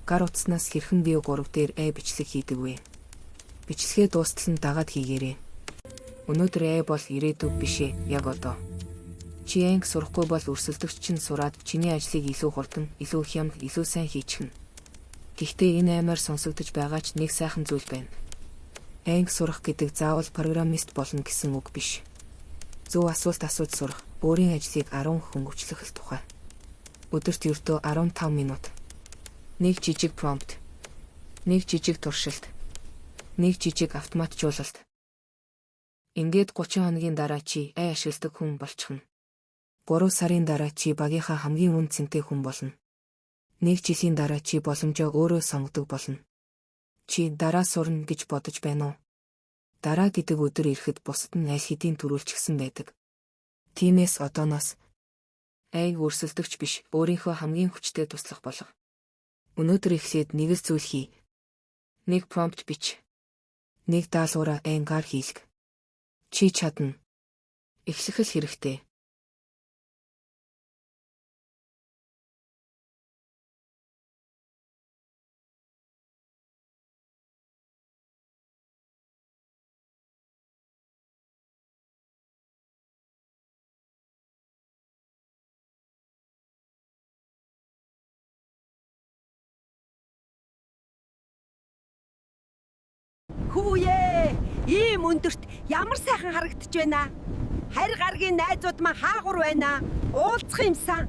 Гар утаснаас хэрхэн Veo 3 дээр AI бичлэг хийдэг вэ? Бичлэгээ дуустал нь дагаад хийгээрэй. Өнөөдөр AI бол ирээдүй биш ээ, яг одоо. Чи AI сурахгүй бол өрсөлдөгч чинь сураад чиний ажлыг илүү хурдан, илүү хямд, илүү сайн хийчихнэ. Гэхдээ энэ аймаар сонсогдож байгаа ч нэг сайхан зүйл байна. AI сурах гэдэг заавал программист болно гэсэн үг биш. Зөв асуулт асууж сурах, өөрийн ажлыг 10 хөнгөвчлөх л тухай. Өдөрт ердөө 15 минут. Нэг жижиг prompt. Нэг жижиг туршилт. Нэг жижиг автоматжуулалт. Ингээд 30 хоногийн дараа чи AI ашигладаг хүн болчихно. 3 сарын дараа чи багийнхаа хамгийн үнэ цэнтэй хүн болно. Нэг жилийн дараа чи боломжоо өөрөө сонгодог болно. Чи дараа сурна гэж бодож байна уу? Дараа гэдэг өдөр ирэхэд бусад нь аль хэдийн түрүүлчихсэн байдаг. Тиймээс одооноос AI-г өрсөлдөгч биш, өөрийнхөө хамгийн хүчтэй туслах болго. Өнөөдөр эхлээд нэг л зүйл хий. Нэг prompt бич. Нэг даалгавраа AI-гаар хийлгэ. Чи чадна. Эхлэх л хэрэгтэй. Хүүе! Ийм өндөрт ямар сайхан харагдаж байна. Харь гаргийн найзууд маань хаагур байна. Уулзах юмсан.